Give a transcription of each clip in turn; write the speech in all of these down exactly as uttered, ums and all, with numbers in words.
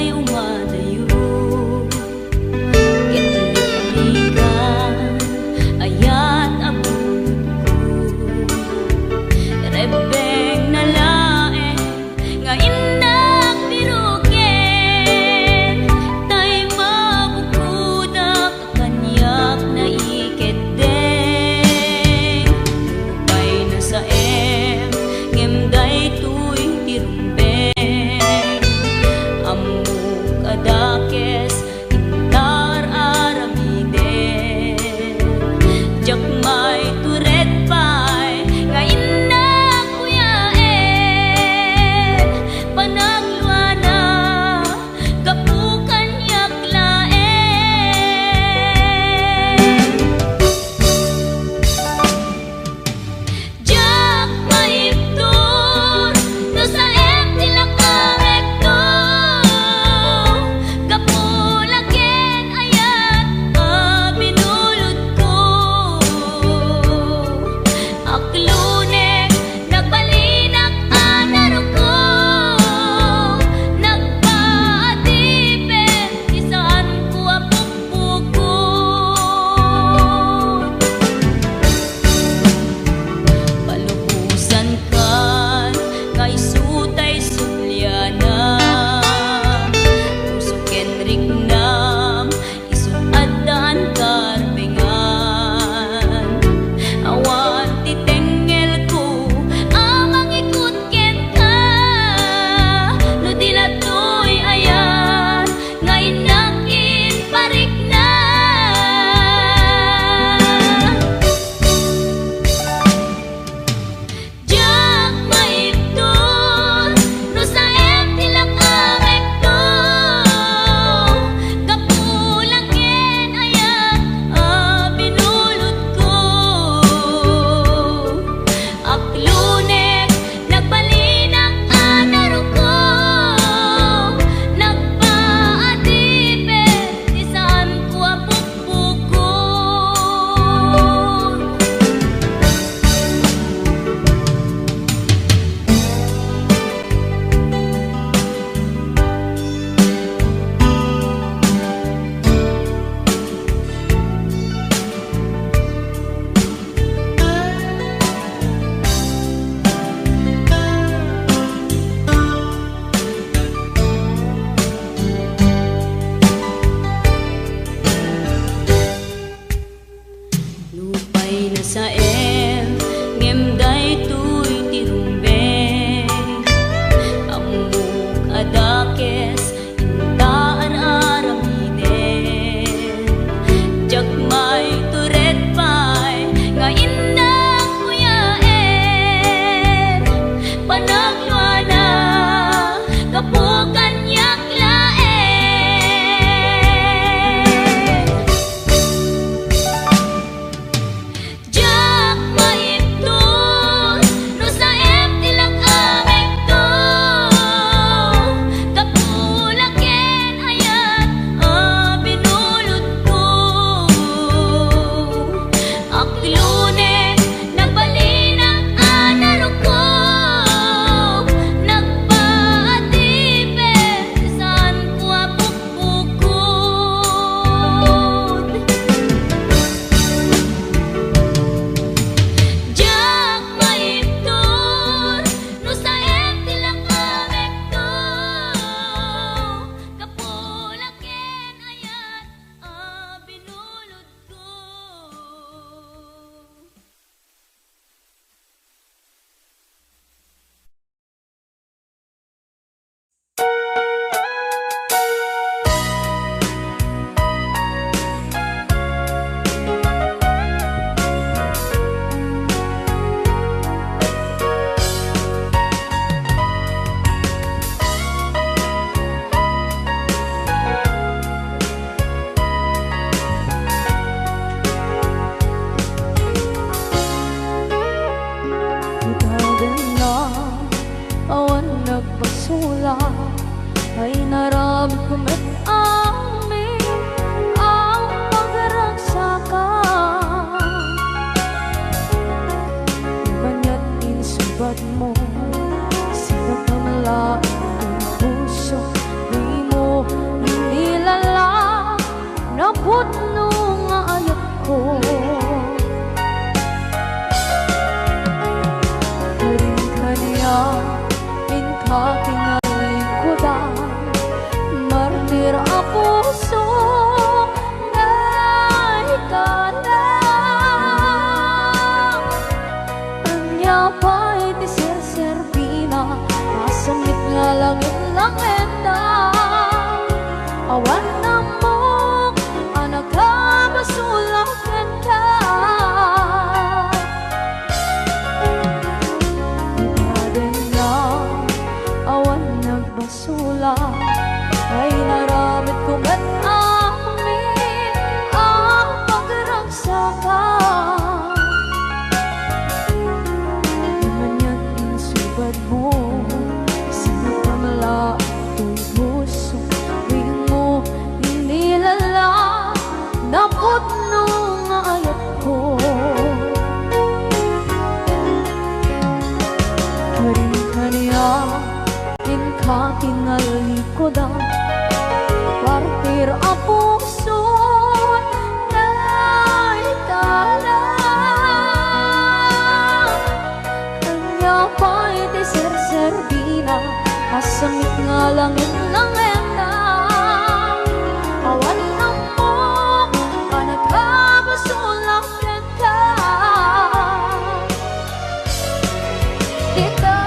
umadayo. Ket liklikan, ayat a pulotko. Rebbengna laeng nga innak biroken, tay mabukodak kaniak naikeddeng. Nupay nasaem, ngem daytoy ti rumbeng. Ammok a dakes, inta ar-aramiden. Diak maitured pay nga innak kuyaen. Panagluana, gapu kaniak laeng. Diak maibtur no saem ti lakamekto. Gapu la ken ayat a binulodko. Aklonek, nagbalinak a naruko. Nagpaadipen ti saanko a pukpukot. Palubosankan nga isu tay subliana. Puso ken riknam, isu addaan karbengan. Awan ti tengngelko a mangikut kenka, no di la toy ayat nga innak imparikna. Diak maibtur no saem ti lakamekto. Gapu la ken ayat a binulodko. Aklonek, nagbalinak a naruko. Nagpaadipen ti saanko a pukpukot. Nupay nasaem, ngem daytoy ti rumbeng. Ammok a dakes, inta ar-aramiden. Diak maitured pay nga innak kuyaen. Panagluana, gapu kaniak laeng. Diak maibtur no saem ti lakamekto. Gapu la ken ayat a binulodko. Aklonek, nagbalinak a naruko. Nagpaadipen ti saanko a pukpukot. Diak maibtur no saem ti lakamekto. Gapu la ken ayat a binulodko. Itagan na awan nagpasulak, ay naramid ko met amin ang pagragsakan. Kaniat insungbat mo, sinakamla ang puso, di mo Nangenda, awan ammok a nakabasol a kenka. Ita denna, awan nagbasola, ay naramidko met amin a pagragsakan. Ngunyan insubadmo, sinakam la toy puso, dimo inilala, napudno nga ayatko. Karin kaniak, inka tinalikudan, partir a puso, naitala. Ania pay ti serserbina, asamitna langit nangenda. Awan ammok a nakabasol a kenka. Dita,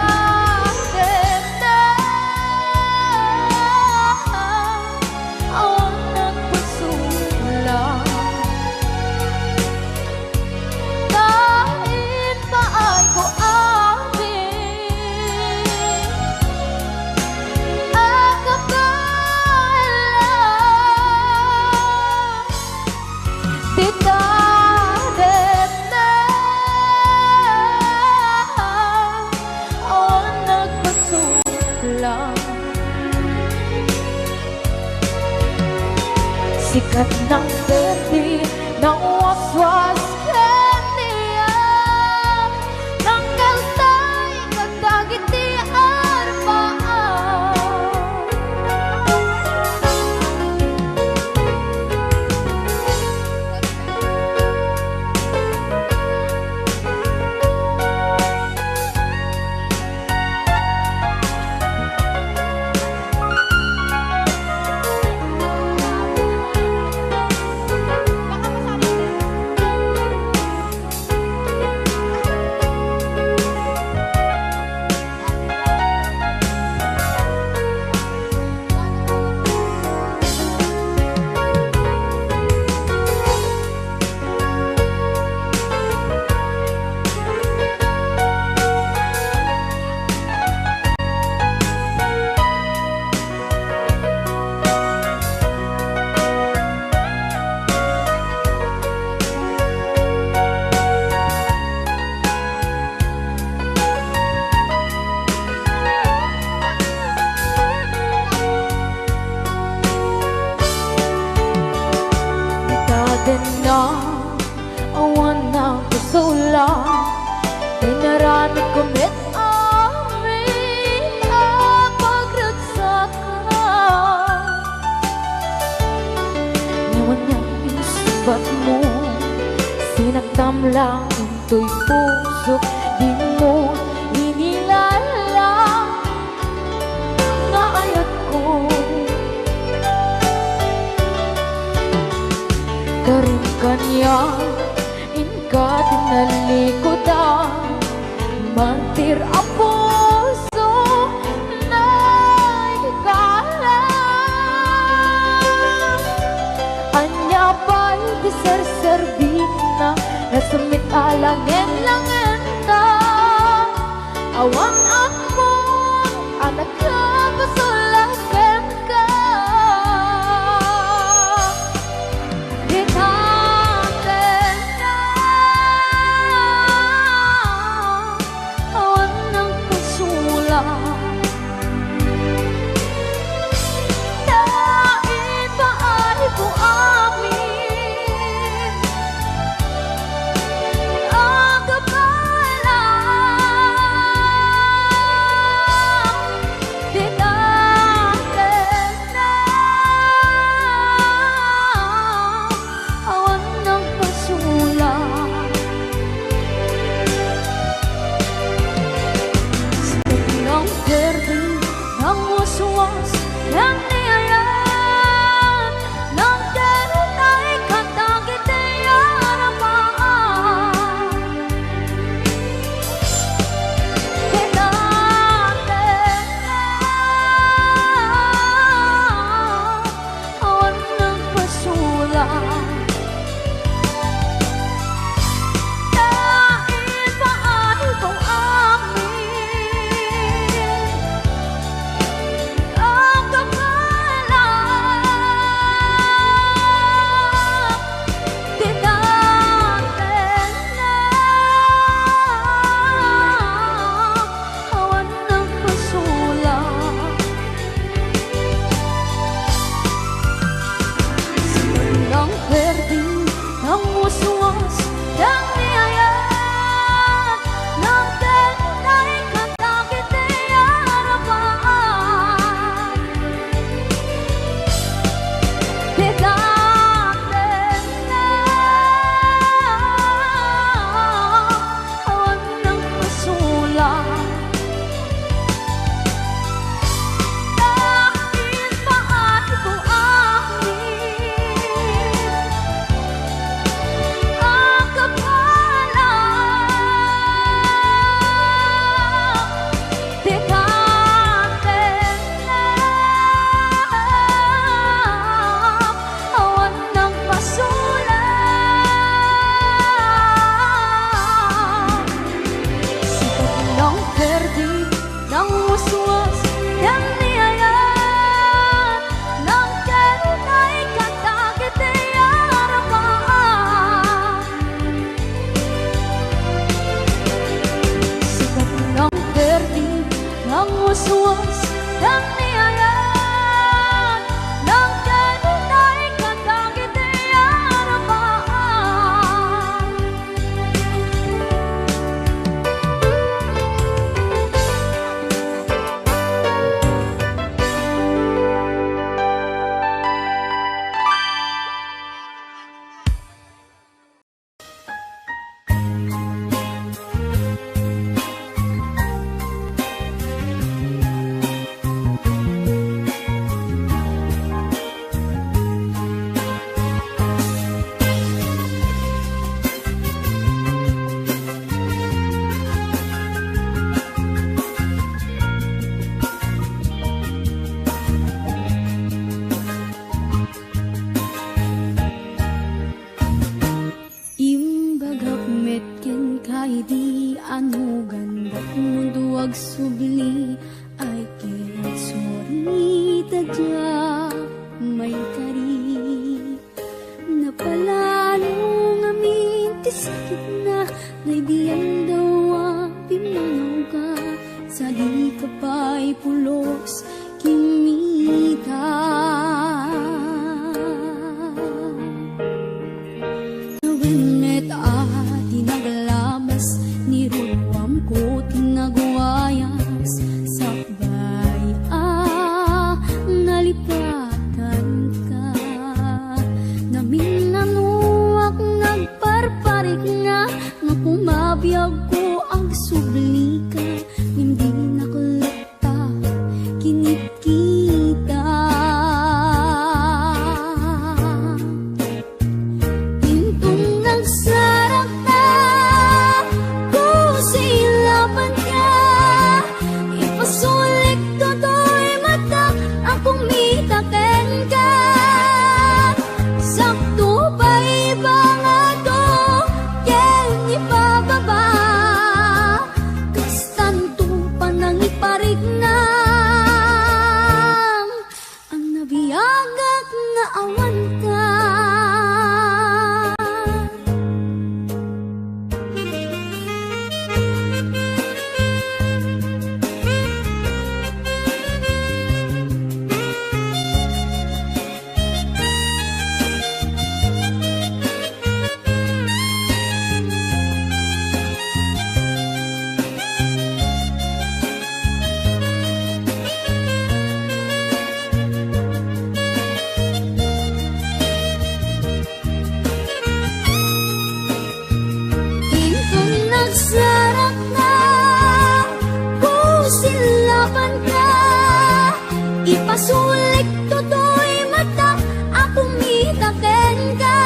dita, awan nagbasola. Ta impaayko amin a kappella. Dita, dita, awan nagbasola. Sikat nang perdi, nang waswas ken niya, nang kaltay kadagiti arbaam. Ita denna, awan nagbasola, inaramidko met amin a pagragsakan. Ngunyan insubadmo, sinaktam la intoy pusok, dimo inilala nga ayatko. Karin kaniak, inka tinalikudan, martir a puso, naikala. Ania pay ti serserbina, nasumit a langen-langenta. Awan ammok a nakabasol a kenka. Dita, dita, awan nagbasola. Naipaayko amin a kappella. Tadya maikari, napalalo ngamin ti sakitna, daydi aldaw a pimmangawka, sadika pay pulos kimmita. Wen met a ti naglabas, ni ruruamko ti nagwayas, sakbay a nalipatanka. Naminnanoak nagparparikna, nga kumabiagko agsublika, ngem dinak latta kinitkita. Inton nagsarakta, kusilapanka, ipasulik totoy matak a kumita kenka. Sakto pay pangato ken ipababa, kastanto panangipariknam. Agnabiagak nga awanka. Inton nagsarakta, kusilapanka, ipasulik totoy matak a kumita kenka.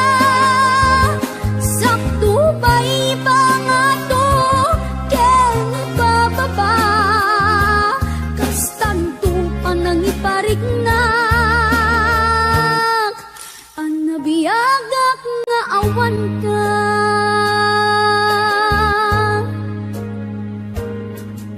Sakto pay pangato ken ipababa, kastanto panangipariknak. Agnabiagak nga awanka.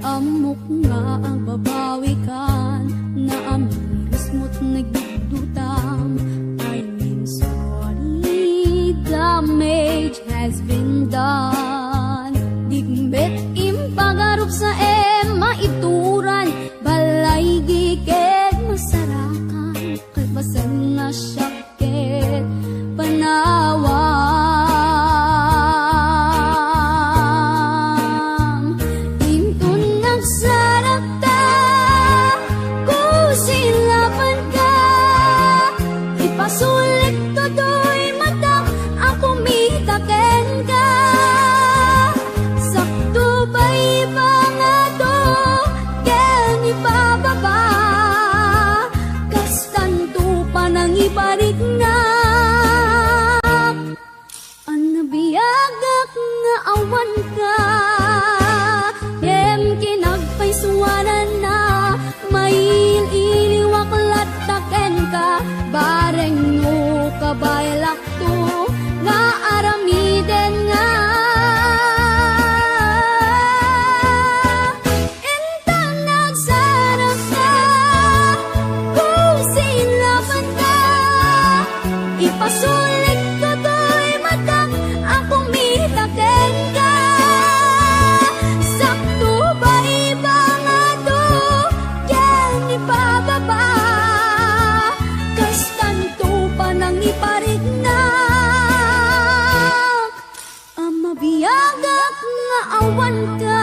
Ammok nga agbabawikan, naamirismo't nagdugdutam. I mean, sorry, damage has been done. Dikmet impagarup sa ema ituran, balay giked masarakan, kalpasan nga siak ket panawam. Inton nagsarakta, kusilapanka, ipasulik totoy matak a kumita kenka. Sakto pay pangato ken ipababa, kastanto panangipariknak. Agnabiagak nga awanka, ngem kinagpaysuananna, mail-iliwak latta kenka, bareng no kabaelakto nga aramiden nga. Inton nagsarakta, kusilapanka, ipasulik totoy matak a kumita kenka. Sakto pay pangato ken ipababa, kastanto panangipariknak. Agnabiagak nga awanka.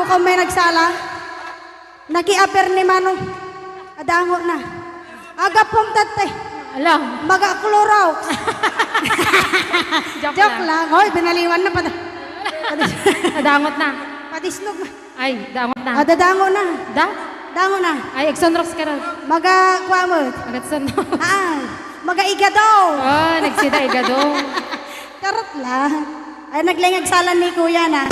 Ako may nagsala. Nakiaper ni Manong. Adango na. Agapom tatay. Ala. Maga Clorox. Joke Joke lang. lang. Hoy, binaliwan na pati. Adangot na. Patisnog na. Ay, dangot na. Ah, dadango na. Da? Dango na. Ay, agsunrox ka ron. Maga, kuamot. Agsunrox. Ah, maga igado. Oh, nagsida igado. Charot lang. Ay, naglengag salan ni Kuya na.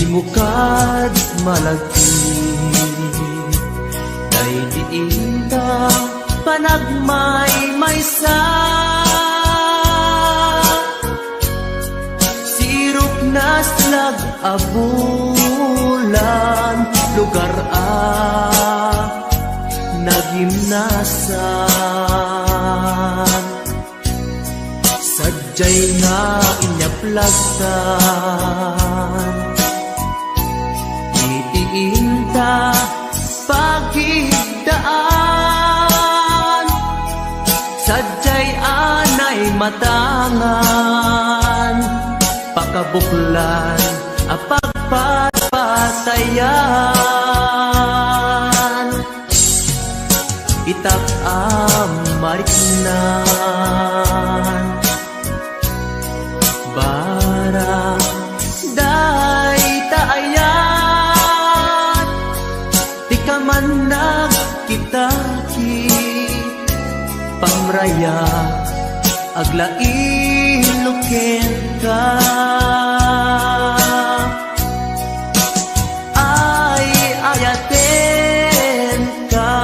Mukad malagip, daydi inta panagmaymaysa. Sirok naslag a bulan, lugar a nagimnasan. Sadiay nga inyaplag tan iti inta pagiddaan. Sadiay anay matangan, pakabuklan a pagpatpatayan. Itak a mariknan, barang dayta ayat, ti kaman nagkitaki, pamraya, aglailo kenka. Ay, ayatenka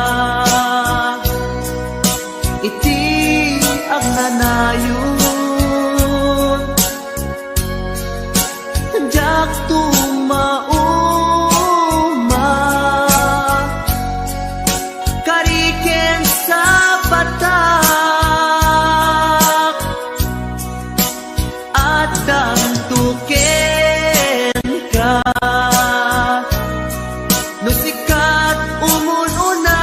iti agnanayon. Diak tumauma, kari ken sapatak. Addam to kenka, no sika ti umun-una.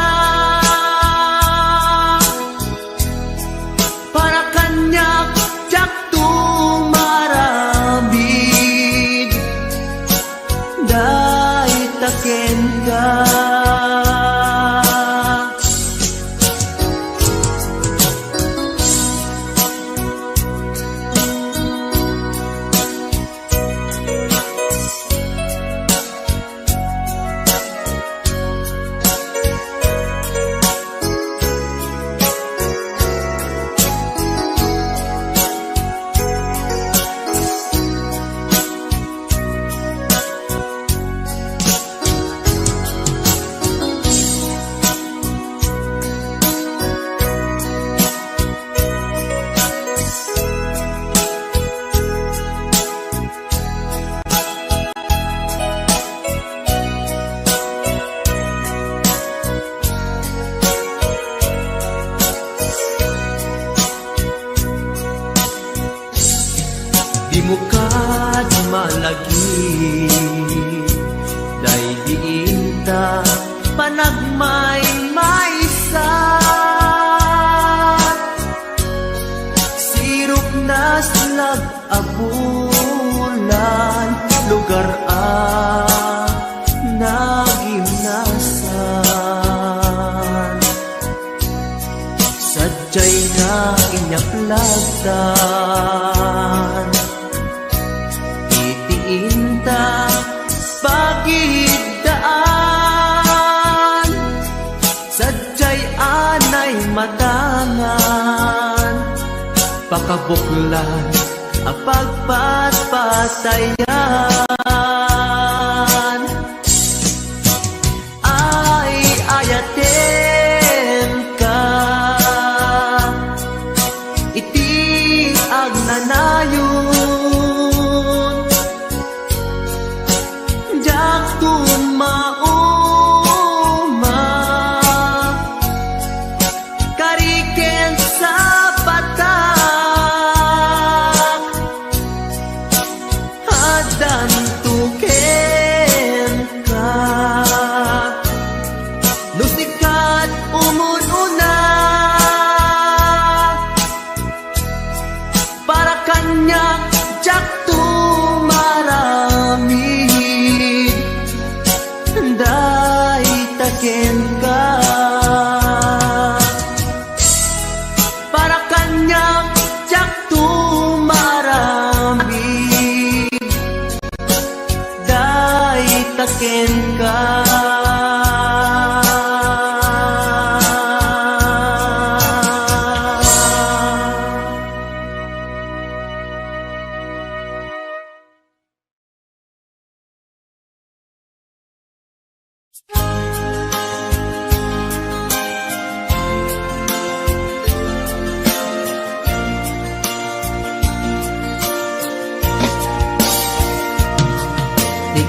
Para kaniak, diak tumaramid dayta kenka. Dimo kad malagip, daydi inta panagmaymaysa. Sirok naslag a bulan, lugar a nagimnasan. Sadiay nga inyaplag tan iti inta pagiddaan. Sadiay anay matangan, pakabuklan a pagpatpatayan. Ay, ayatenka iti agnanayon. Diak tumauma, kari ken sapatak. Addanto kenka, no sika ti umun-una. Para kaniak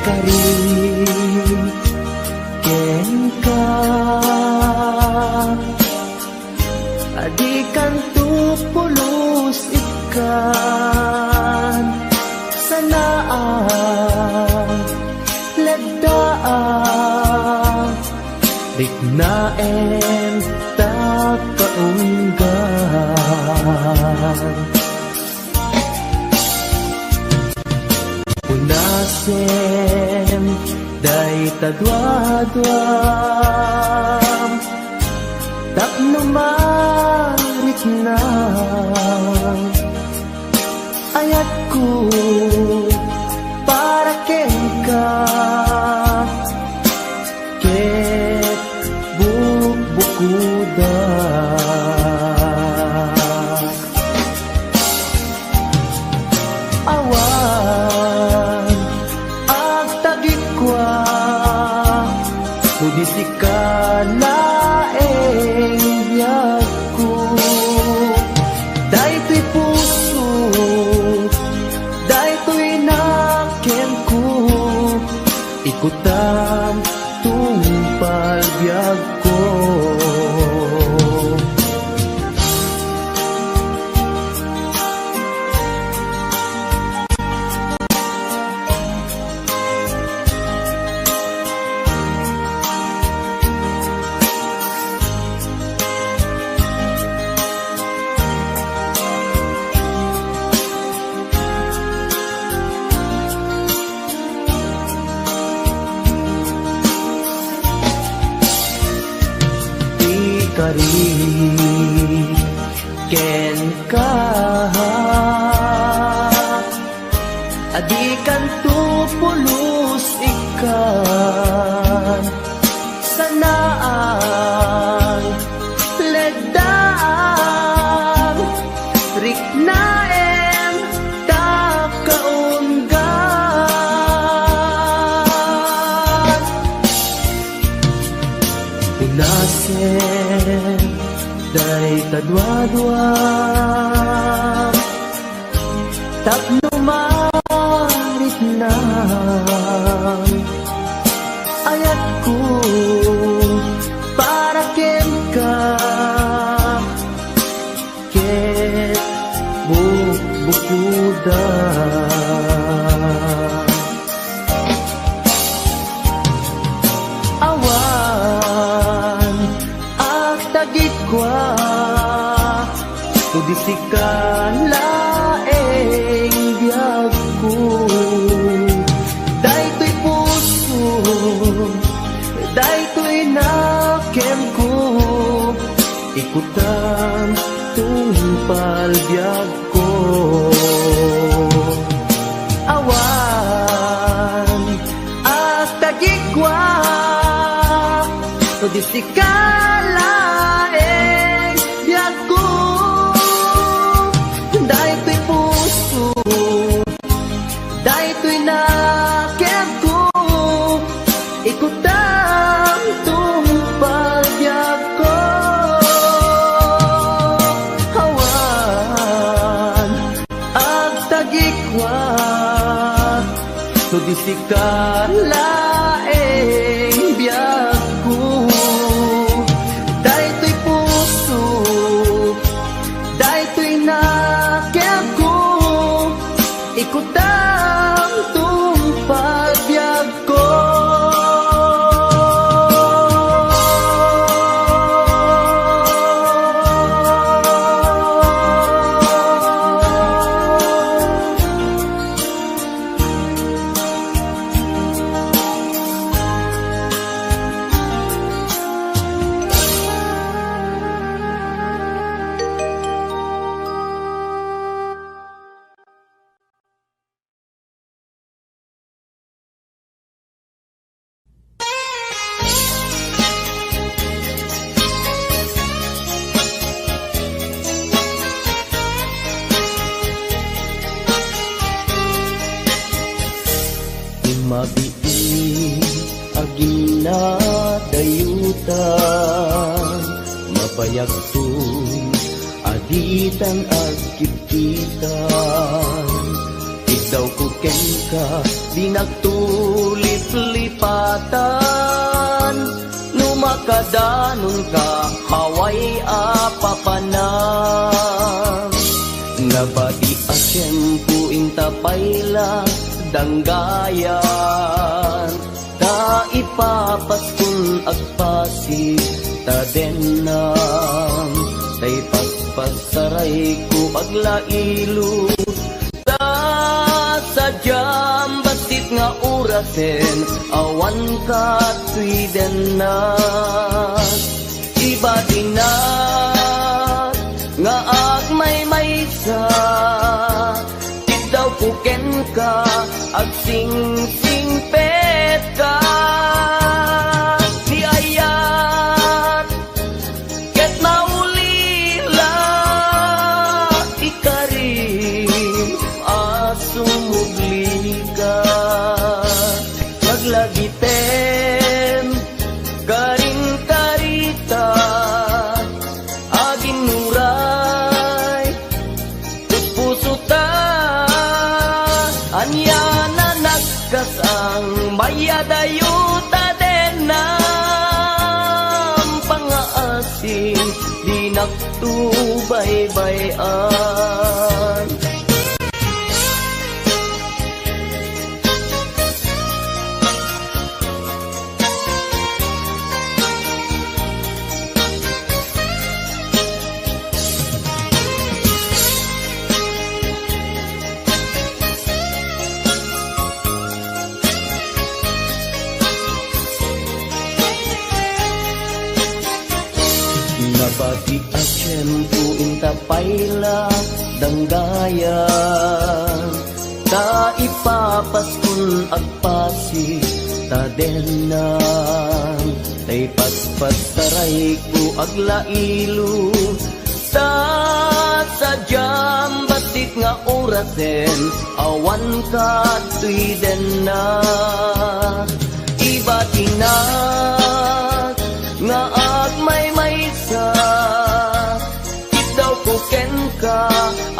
Karin kenka, a dikanto pulos ikkan, sanaak, leddaak, riknaem ta kaunggan. Unasem dayta duaduam tapno maritnam. Ayatko para kenka ket bukbukodak. Awan agtagikua, no di sika laeng biagko. Daytoy puso, daytoy nakemko, ikutam tungpal biagko. Ikari kenka, a dikanto pulos ikkan, sanaak, leddaak, riknaem ta kaunggan. Unasem dayta duaduam tapno maritnam. Ayatko para kenka ket bukbukodak. Awan agtagikua, no di sika laeng biagko. Daytoy puso, daytoy nakemko, ikutam tungpal biagko. Awan agtagikua, no di sika laeng biagko. Daytoy puso, daytoy nakemko, ikutam tungpal biagko. Awan agtagikua, no di sika laeng biagko. Daytoy puso, daytoy nakemko, ikutam tungpal biagko. Mabiit a ginadayutan, mabayagton a ditan agkitkitan. Iddawko kenka, dinak tuliplipatan. No makadanonka, awan a papanan. Nabati a tiempo inta pay la danggayan. Ta ipapaskon agpasi ta dennam, tay paspasarayko aglailo. Ta sadiam bassit nga orasen, awan katoy dennak. Ibatinak nga agmaymaysa, iddawko kenka, agsingsingpetka. Ni ayat ket maulila, ikarim a sumublika. Laglagipem, karin karita, aginnuray, puspuso ta, ania na nagkasang, mayadayo ta dennam pangngaasim, dinak to baybay-an. Nabati a tiempo inta pay la danggayan, ta ipapaskon agpasi ta dennam, tay paspasarayko aglailo. Ta sadiam bassit nga orasen, awan katoy dennak. Ibatinak nga agmaymaysa, iddawko kenka,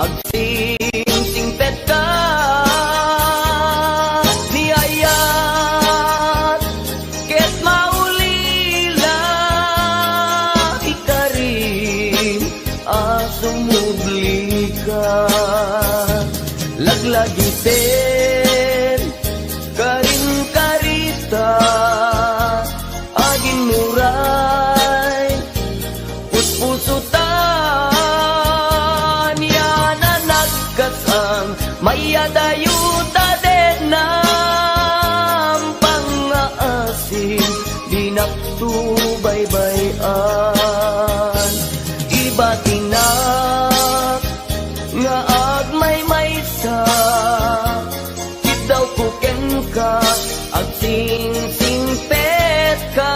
agsingsingpetka. Ni ayat ket maulila, ikarim a sumublika. Laglagipem, karin karita, aginnuray, puspuso ta, ania na nagkasang, mayadayo ta dennam pangngaasim, dinak to baybay-an. Ibatinak nga agmaymaysa, iddawko kenka, agsingsingpetka.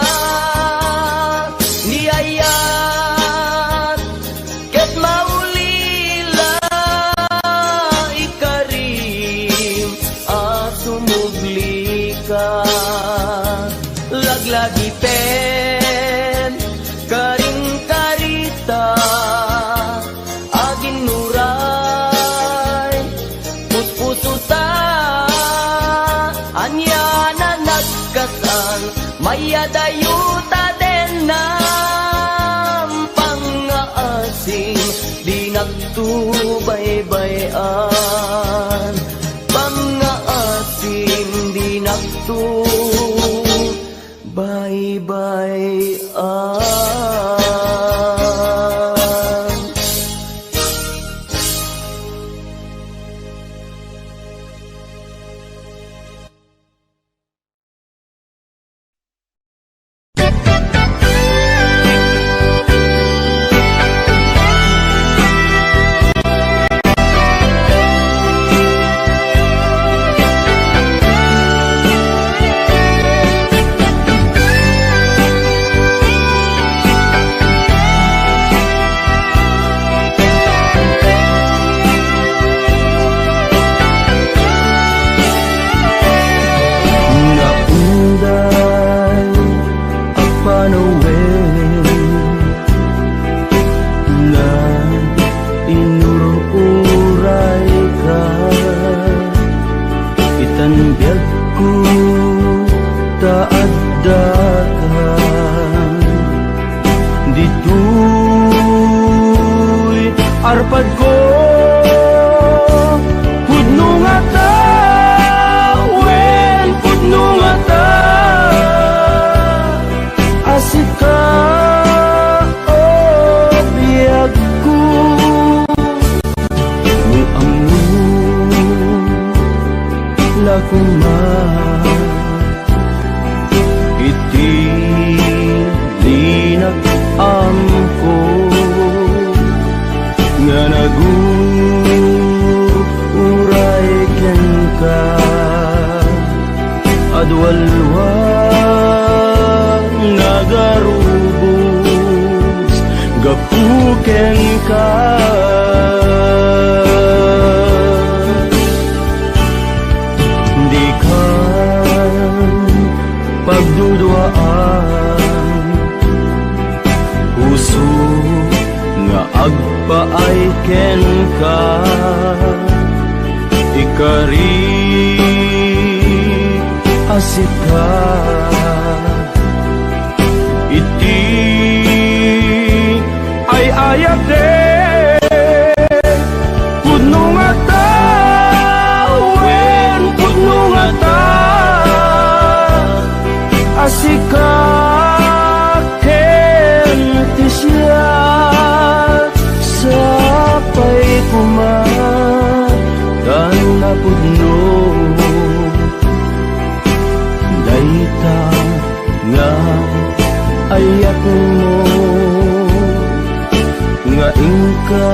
Ni ayat ket maulila, ikarim a sumublika. Laglagipem, karin karita, aginnuray, puspuso ta, ania na nagkasang, mayadayo ta dennam pangngaasim, dinak to baybay-an. Pangngaasim, dinak to baybay-an. Biagko ta addakan ditoy arpadko. Pudno ngata, wen, pudno ngata a sika, o biagko. No ammo la koma iti linak, amko nga naguray kenka. Adualwa nagarubos gapu kenka. Dikan pagduduaan, puso nga agpaay kenka, ikari a sika iti ay-ayatek. Pudno ngata, wen, pudno ngata a sika ken ti siak. Sapay koma ta napudno dayta nga ayatmo, nga inka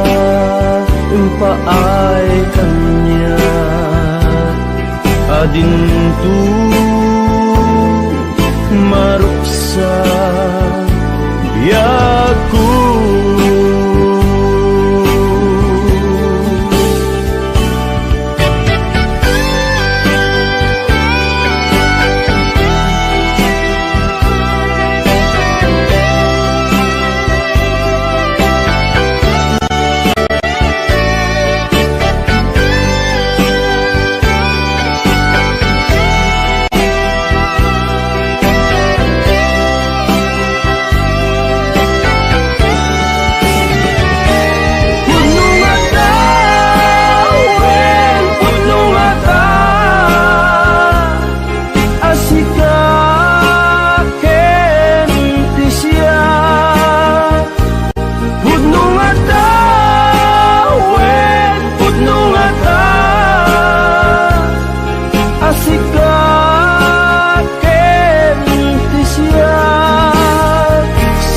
impaay kaniak a dinto maruksa biagko. Pudno ngata, wen, pudno ngata a sika ken ti siak. Pudno ngata, wen, pudno ngata a sika ken ti siak.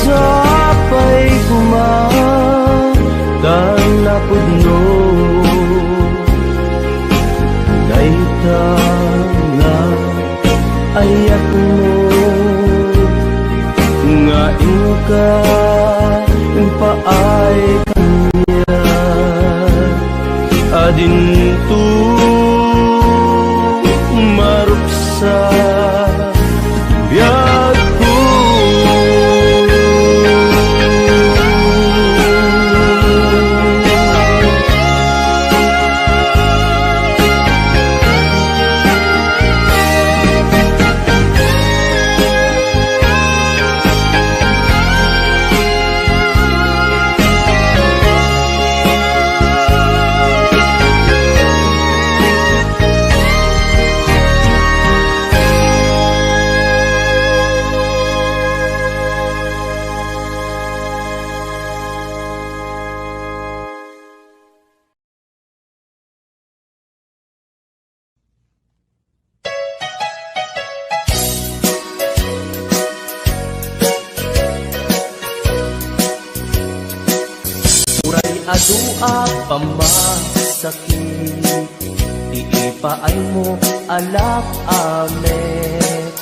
Sapay koma ta napudno dayta nga ayatmo, nga inka impaay kaniak a dinto maruksa biagko. Uray adu a pammasakit ti ipaaymo a lak-amek,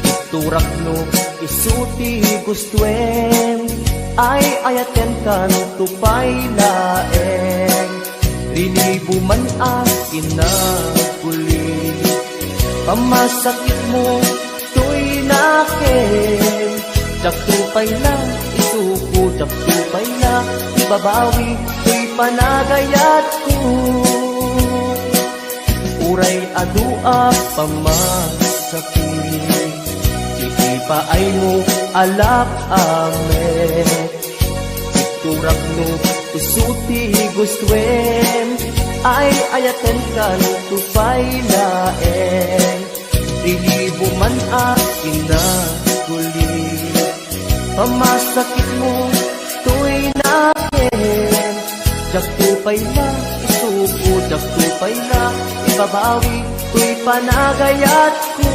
iturakno isu ti gustoem, ay-ayatenkanto pay laeng. Rinibo man a kinaguli, pammasakitmo toy nakem. Diakto pay la isuko, diakto pay la ibabawi toy panagayatko. Uray adu a pamasakit, iti paaymo alak amen. Iturakno isu ti gustoem, ay-ayatenkan to pay laeng. Rilibo man a kinaguli, pamasakitmo toy nakem. Diakto pay la isuko, diakto pay la ibabawi toy panagayatko.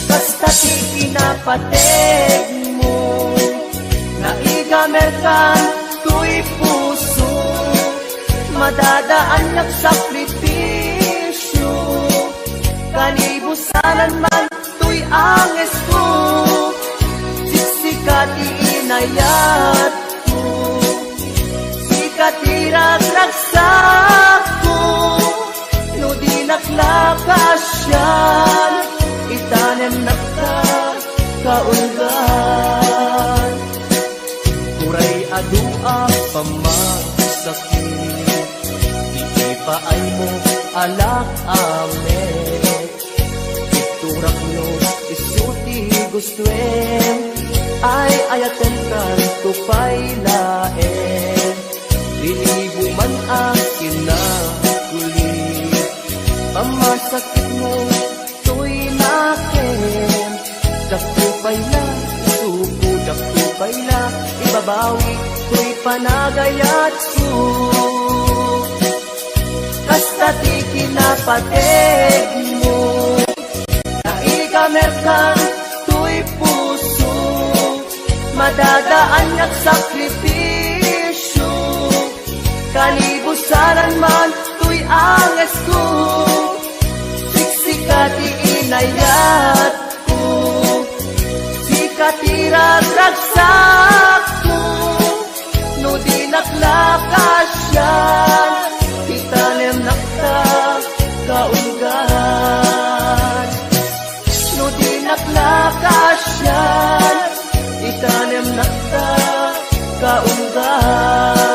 Kasta ti kinapategmo, naigamerkan toy puso, madadaannak sakripisio, kanibusanan man toy angesko, siksika ti inayatko, sika ti ragragsakko. No dinak la kaasian, itanemnak ta kaulgan. Uray adu a pamasakit, iti paaymo alak amen. Iturakno isu ti gustoem, ay-ayatenkan to pay laeng. Rinibo man a kinaguli, pamasakitmo toy nakem. Diakto pay la isuko, diakto pay la ibabawi toy panagayatko. Kasta ti kinapategmo, naigamerkan toy puso, madadaannak sakripisio, kanibusanan man toy angesko, siksika ti inayatko, sika ti ragragsakko. No dinak la kaasian, itanemnak ta kaulgan. No dinak la kaasian, itanemnak ta kaulgan.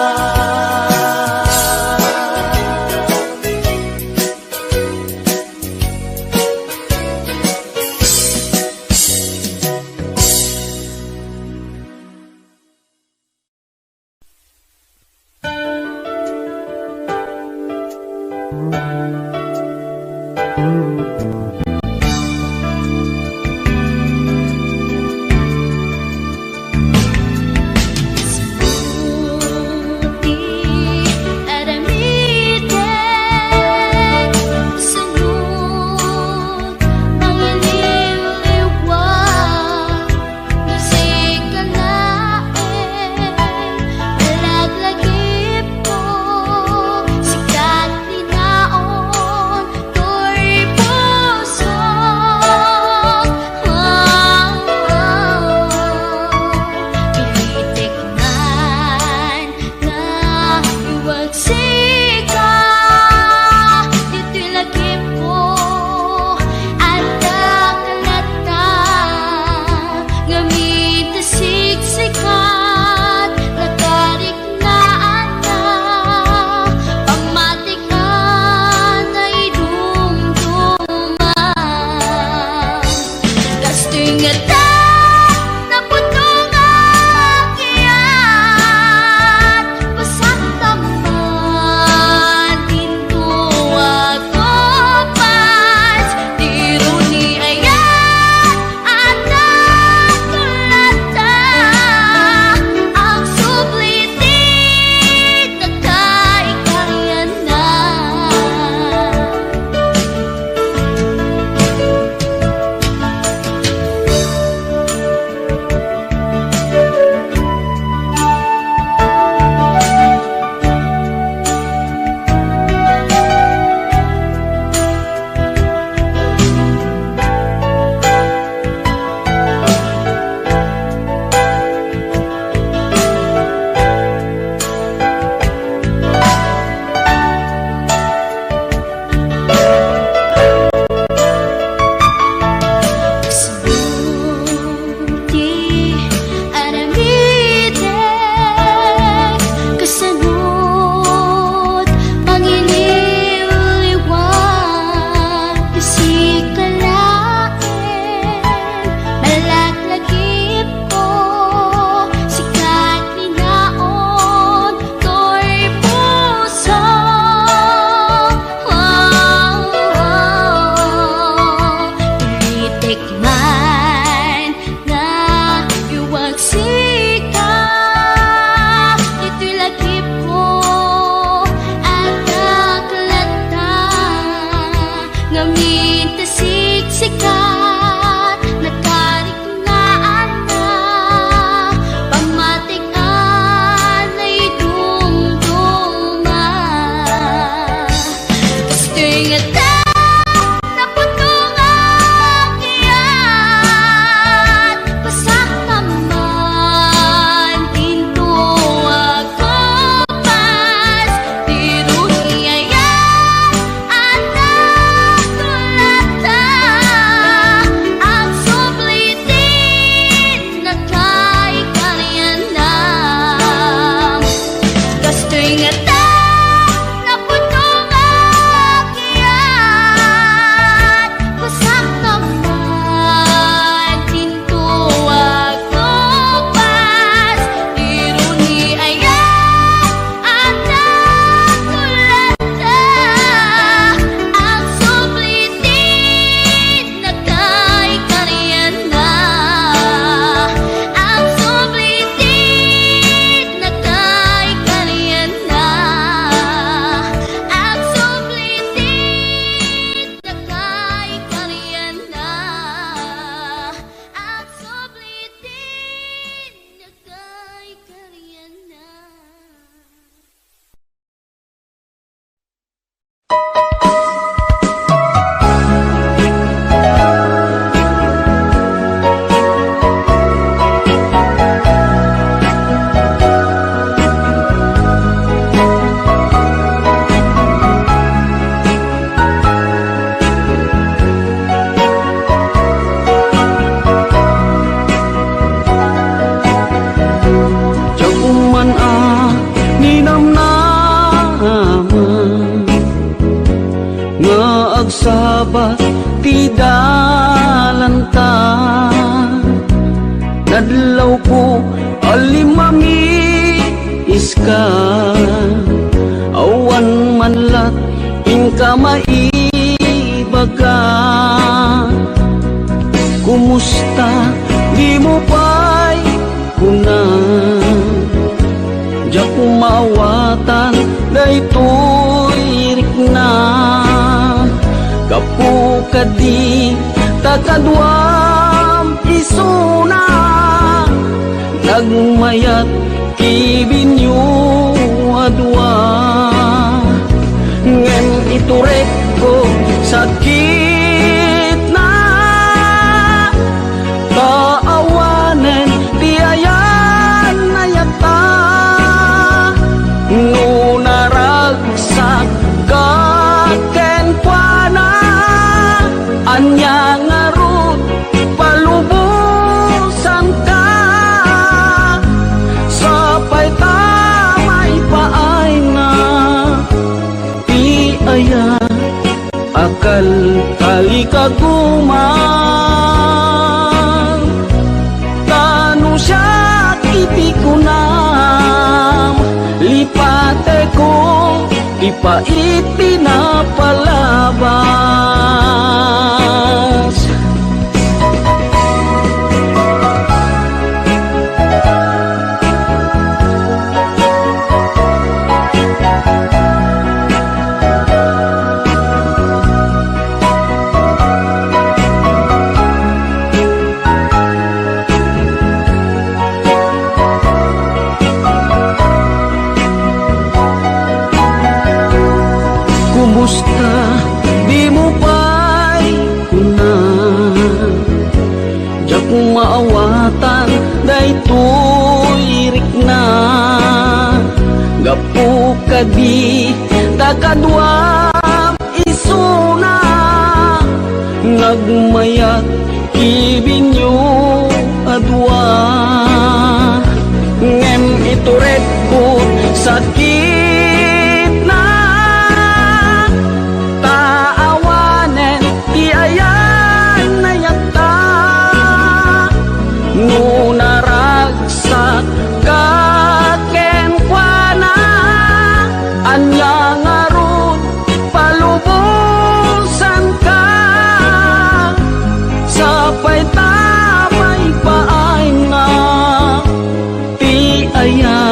Sabat ti dalanta, nadlawko a limmamiska, awan man lat inka maibaga. Kumusta? Dimo pay kuna. Diak maawatan daytoy rikna. Gapu kadi ta kaduam isuna, nagmayat ti binyo a dua. Ngem iturekko sakitna, ta awanen ti ayan-ayatta. No naragsak ka kenkuana, ania ngarud palubosanka? Sapay ta maipaayna ti aya a kalkalikaguman. Ta no siak iti kunam, lipatekon ti pait ti napalabas. Kumusta? Dimo pay kuna. Diak maawatan daytoy rikna. Gapu kadi ta kaduam isuna, nagmayat ti binyo a dua. Ngem iturekko sakitna, ta awanen ti ayan-ayatta. No naragsak ka kenkuana, ania ngarud palubosanka? Sapay ta maipaayna ti aya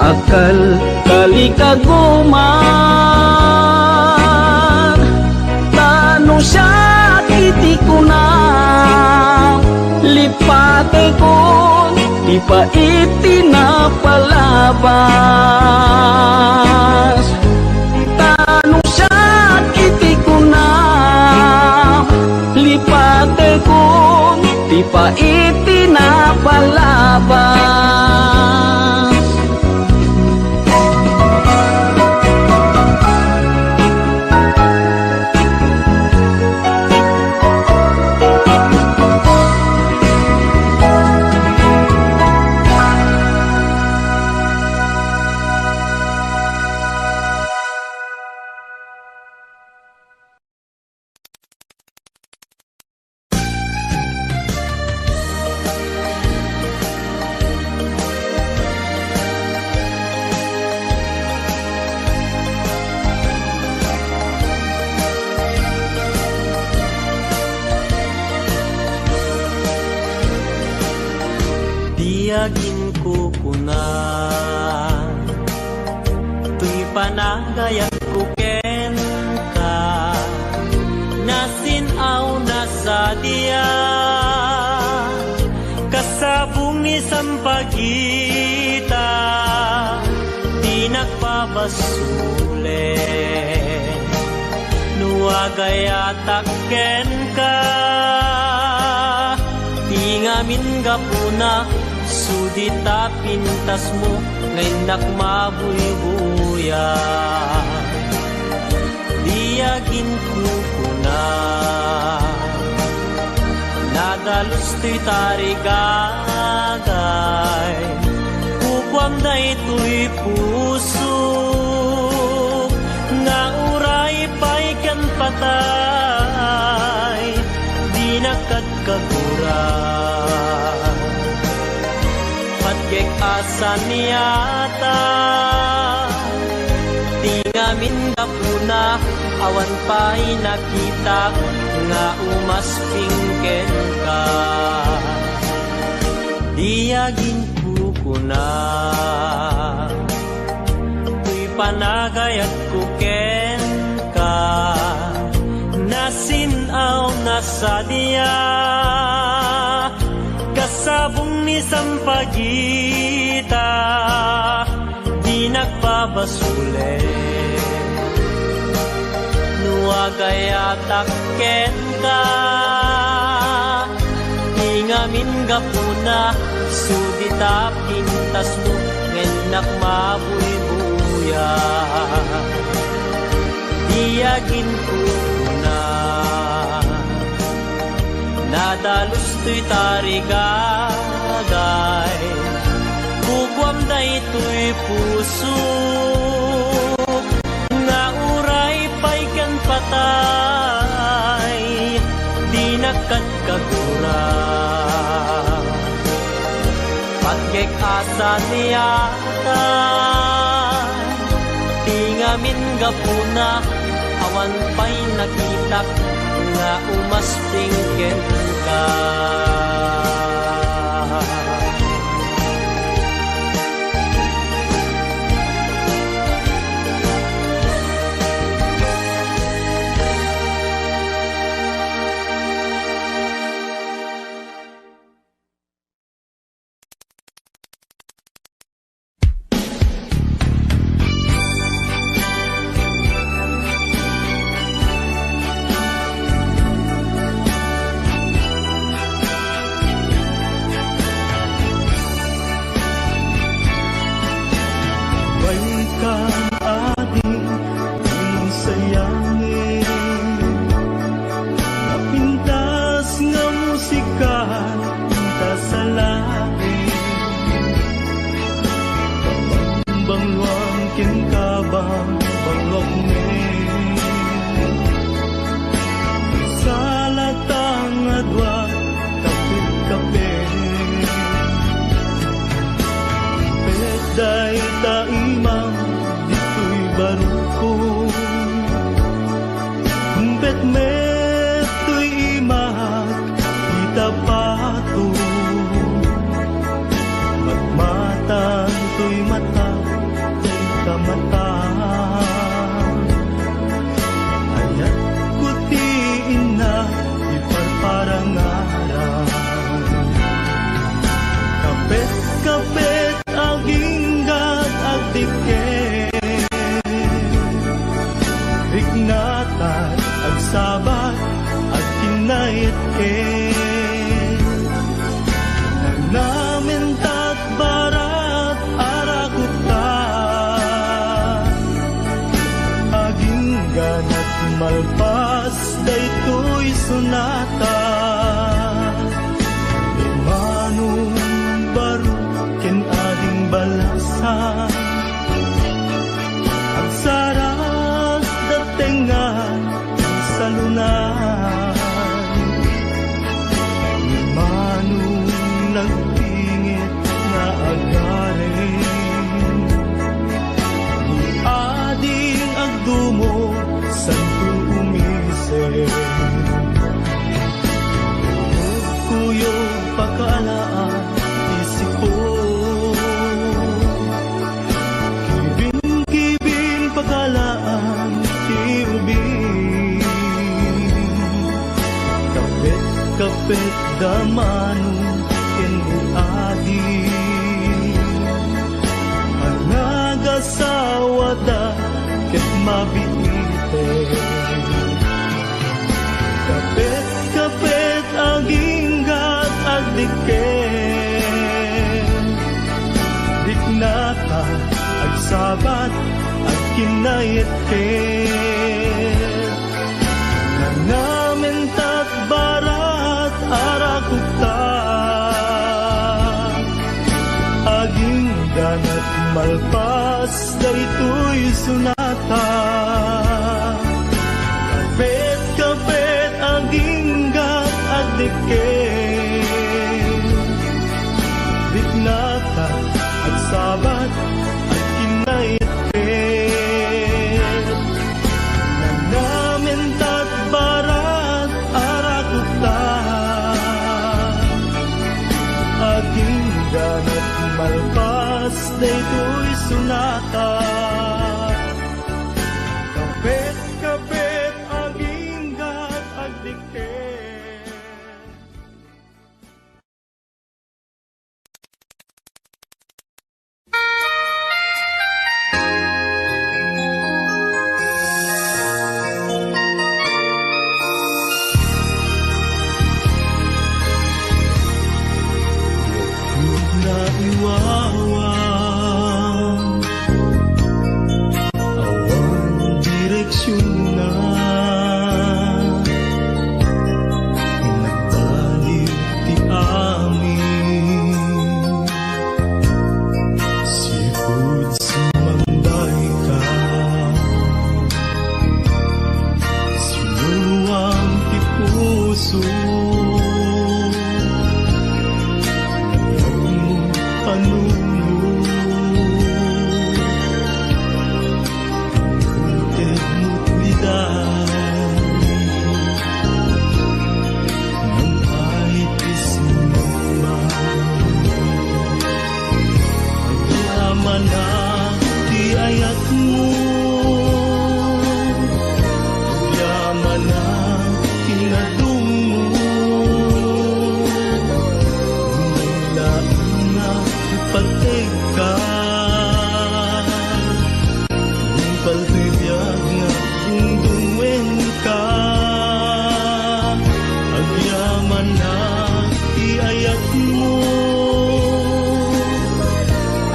a kalkalikaguman. Ta no siak iti kuna, lipatekon ti pait ti napalabas. Ta no siak iti kuna, lipatekon ti pait ti napalabas. Diak inkukuna toy panagayatko kenka, nasin-aw nasadiak, kasabong ni sampagita ti nagpabasolen. No agayatak kenka, ti ngamin gapuna, sudi ta pintasmo nga innak mabuybuya. Diak inkukuna, nadalus toy tarigagay, kukuam daytoy pusok nga uray pay ken patay. kagura. Patgek a saniata ti ngamin gapuna, awan pay nakitak nga umasping kenka. Di aginkukuna, toy panagayatko kenka, nasin-aw nga sadia, kasabong ni sampagita, di nagpabasolek. No agayatak kenka, ti ngamin gapuna, sudi ta pintasmo, ngem nakmabuybuya. Di aginkukuna, nadalus toy tarigagay, kukuam daytoy puso nga uray pay ken patay, di nagkagura. Patgek a saniata ti ngamin gapuna, awan pay nakitak nga umasping kenka. Baykam adi, sayangi, napintas nga musika, inta sa langit. Bangluam kenka, bangluam ni. Salatang adua, kapit-kapit. Pet dayta imam ditoy barukko. Pet met toy imak ita pato. Matmatan toy mata, toy kamata. Ayatko ti inna, iparparangara. Kapet-kapet aginggat agdikke. Riknatan, agsabat, agkinnaikke. Nagnamintat barat, arakupta. Agingganak malpas daytoy sonata. Imanong barok ken ading balasa. Agsarak da tengnga salunay. Imanong nagpingit nga agaring. Ni ading agdumog, santo umisip. Kuyog pakaalaan ti sipon. Kibin-kibin pakaalaan ti ubing. Kapet-kapet da Mano ken ni Adi. Ania, agasawada ket mabiiten. Kapet-kapet aginggat agdikken. Riknatan, agsabat, agkinnaikken. Nagnamintat barat, arakupta. Agingganak malpas daytoy sonata. Kapet-kapet aginggat agdikke. Agsabat, agkinnaitpet. Nanamen ta ti barat a rakupta. Agingga met malpas daytoy sonata. Kapet-kapet, agingga agdikdikit. Naiwawa, awan direksionna. Nagbalik ti amin. Sipud sumambay ka. Sinuluam ti puso. Panunot. Utedmo ti daydi. Nang ay ti sinumba. Agyamanak ti ayatmo. Agyamanak ti nadungmo. Laeng nga ipategka. Nupal ti biag nga agdungdungngoenka. Agyamanak ti ayatmo.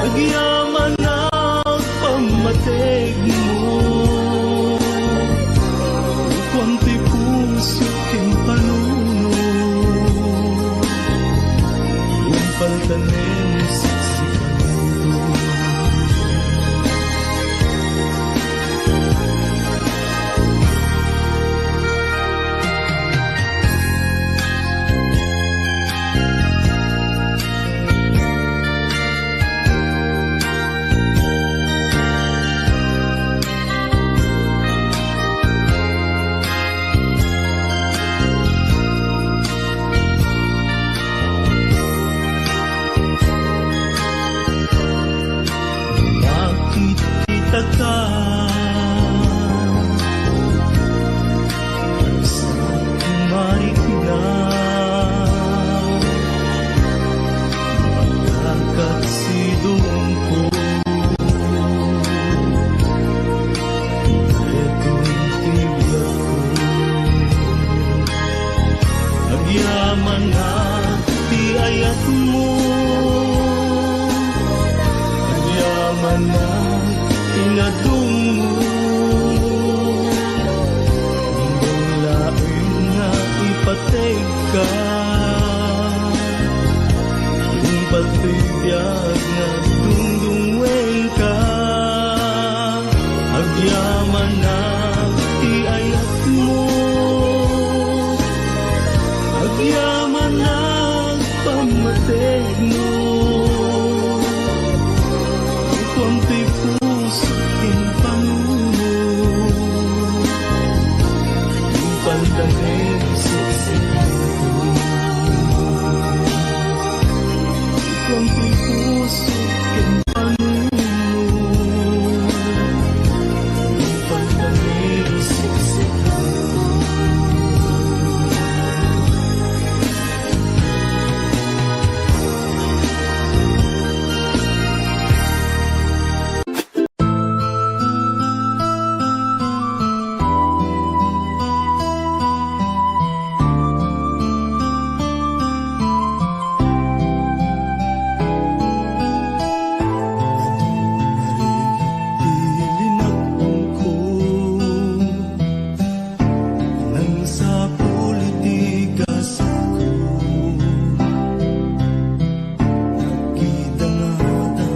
Agyamanak pammategmo. Kuam ti puso ken panunot. Nupal tanem siksikayo. Nakititaka, sa marikna, makakat sidongko. Daytoy ti biagko. Agyamanak ti ayatmo. Agyamanak ti nadungmo. Imbag laeng nga ipategka. Nupal ti biag nga agdungdungngoenka. Agyamanak ti ayatmo. Agyamanak pammategmo. Kuam ti puso ken panunot. Nupal tanem siksikayo. Kuam ti puso ken panunot. Nupal tanem siksikayo. Nang sapul iti gasatko, nakita nga adda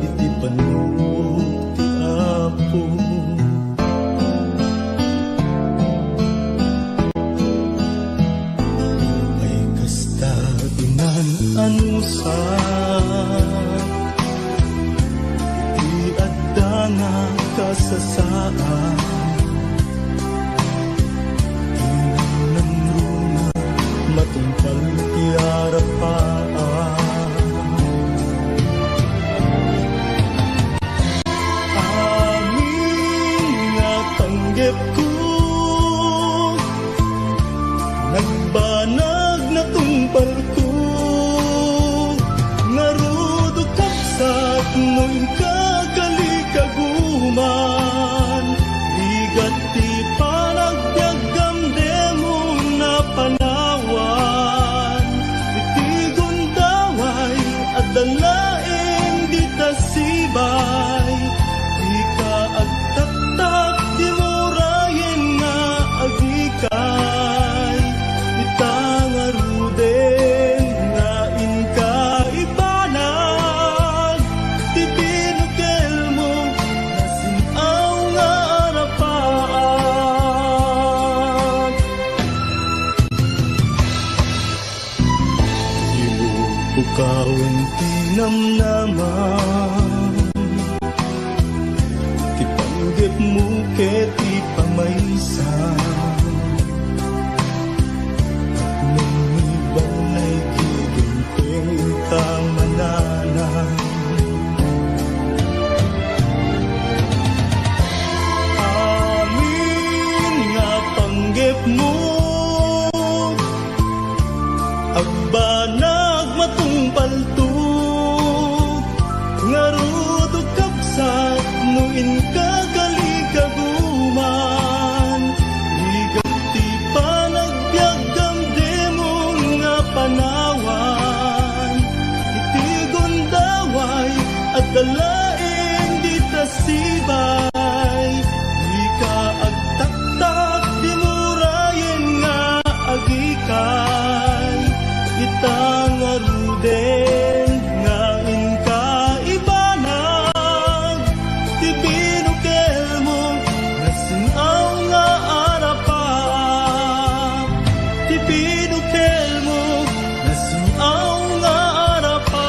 iti pannuot ti Apo. Ay kasta, inan-anusan. nga kasasaan. Inam-inamruna matungpal ti arapaan. Amin nga panggepko, nagbanag natungpalko. Ngarud, o kabsat, no inka kalikaguman, rigat ti panagbiagam, dimon napanawan. Iti gundaway, adda laeng dita sibay. Dika agtaktak, dimo rayen nga agikay. Ita ngaruden nga inka ibanag, ti binukelmo nasin-aw nga arapaan. Ibubukawen ti namnamam, ti panggepmo ket ti pamaysa. Tapno ibalay ti dimteng ta mananam. Amin nga panggepmo, agbanag matungpalto. Ngarud, o kabsat, no inka kalikaguman, rigat ti panagbiagam, dimon napanawan. Iti gundaway, adda laeng dita sibay. Dika agtaktak, dimo rayen nga agikay. Ita ngaruden nga inka ibanag, ti binukelmo nasin-aw nga arapaan. Ti binukelmo nasin-aw nga arapaan.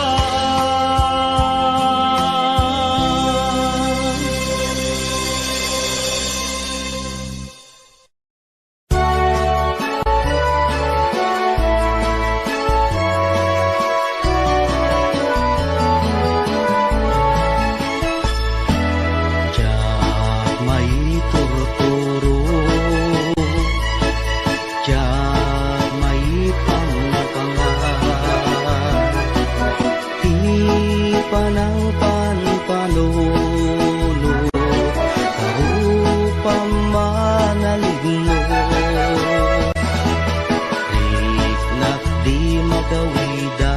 Diak maiturturo, diak maipangpangan. Ti panangpanpanunot, arupam manaligno. Riknak di magawidan,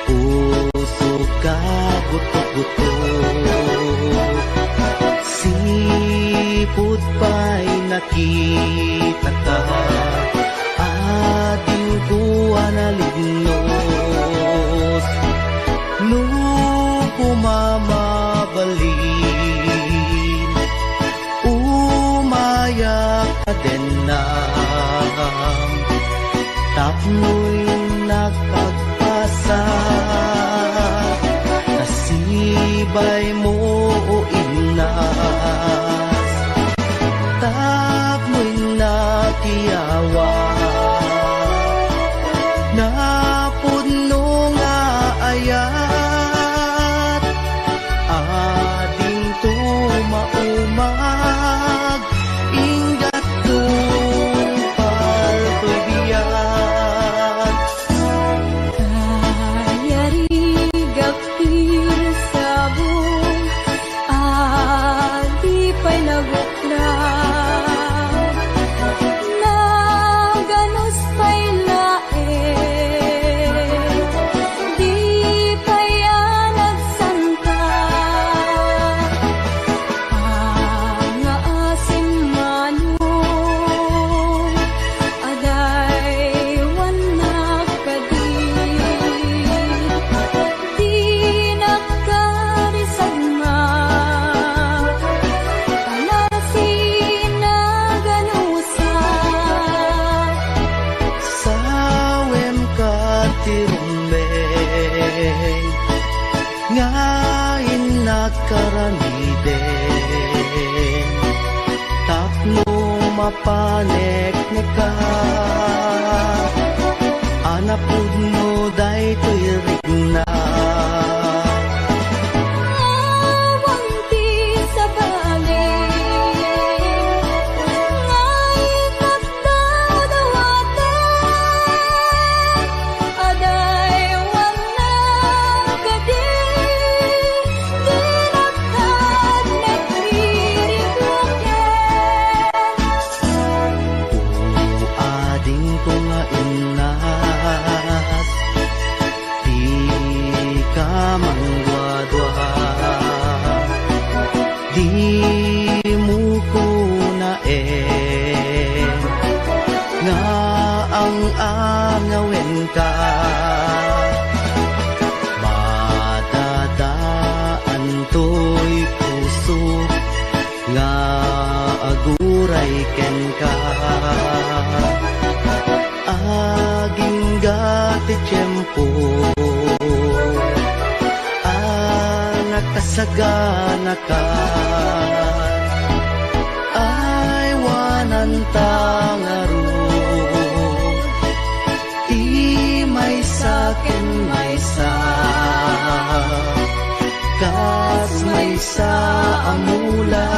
pusok a gutotgoto. Sipud pay nakitaka, adingko a nalignos. No kumamabalin, umayak a dennam. Tapno innak agpasa, nasibay mo o innas. Tapno innak iyawa, napudno nga ayat. Adingto maumag, inggat tungpal toy biag. panekneka a napudno daytoy rikna. Awan ti sabali, nga ikadawdawaten, adaywanna kadi, dinakad met ririknaken. O adingko nga innas, dika mangduadua, dimo kunaen nga ang-angawenka. Madadaan toy puso nga aguray kenka. Agingga ti tiempo a nakasaganaka. Aywananta ngarud ti maysa ken maysa, kas maysa a mula.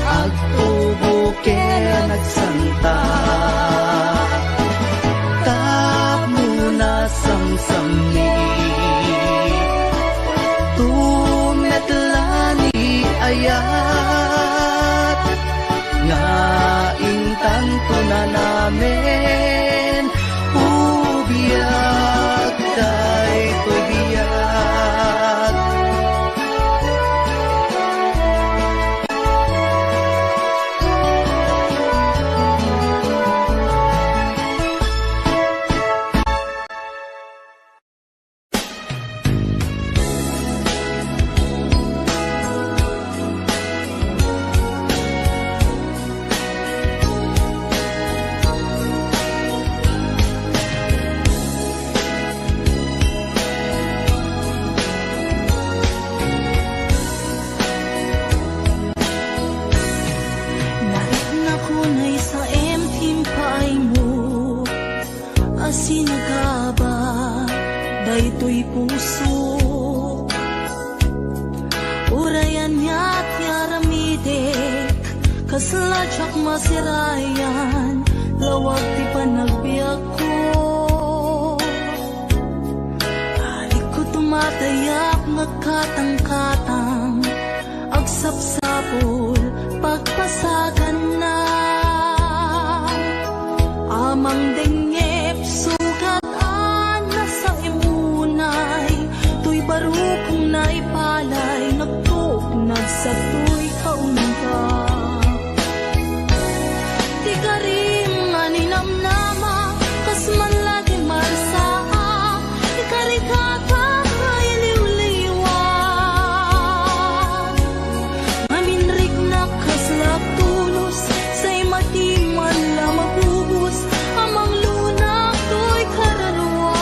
Agtubo ken agsanta tapno nasamsammi. Tumetla ni ayat nga intanto nanamen, o biag daytoy biag. Nariknak unay sa em ti impaaymo a sinagaba daytoy pusok. Uray ania ti aramidek, kasla diak masirayan, lawag ti panagbiagko. Arigko tumatayak, nagkatangkatang, agsapsapul, pagpasaganna. Amang dengngep, sugat a nasaem unay, toy barukong naipalay, nagtuknad satoy kaunggak. Ti karim nga ninamnama, kas man la ti marsaak, ti karikata nga iliwliwa. Ngamin riknak kasla tulos, say mati man la mabubos, a manglunak toy kararua.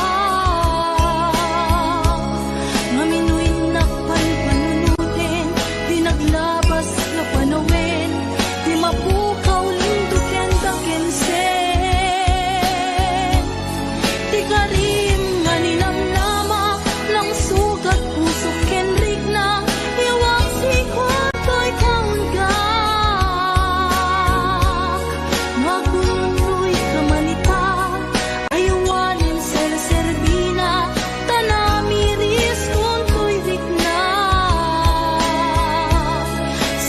Ngamin no innak panpanunuten, ti naglabas nga panawen, ti mapukaw lindoken dakensen. Ti karim nga ninamnama, nangsugat pusok ken rikna, iwak siko toy kaunggak. Magunnoy ka man ita, aywanen serserbina, ta namiris kuntoy rikna.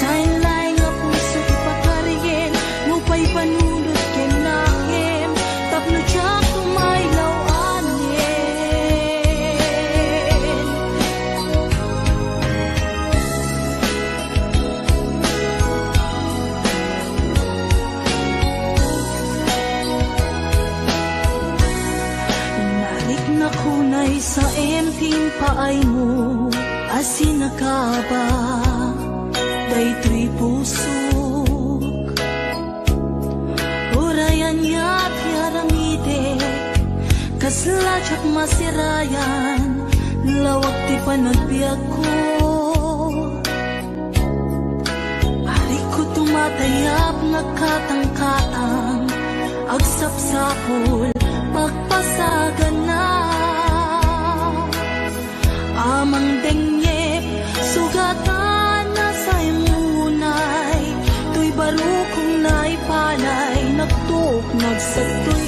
Saen laeng a puso ti pakarien, nupay panunot ken nakem, tapno diak tumaylaw anen. Nariknak unay sa em ti impaaymo a sinagaba daytoy pusok. Uray ania ti aramidek, kasla diak masirayan, lawag ti panagbiagko. Arigko Atayap nagkatangkatang, agsapsapul, pagpasagana. Amang dengngep, sugatan na say munay, toy barukong naipanay, nagtuk, nagsagtoy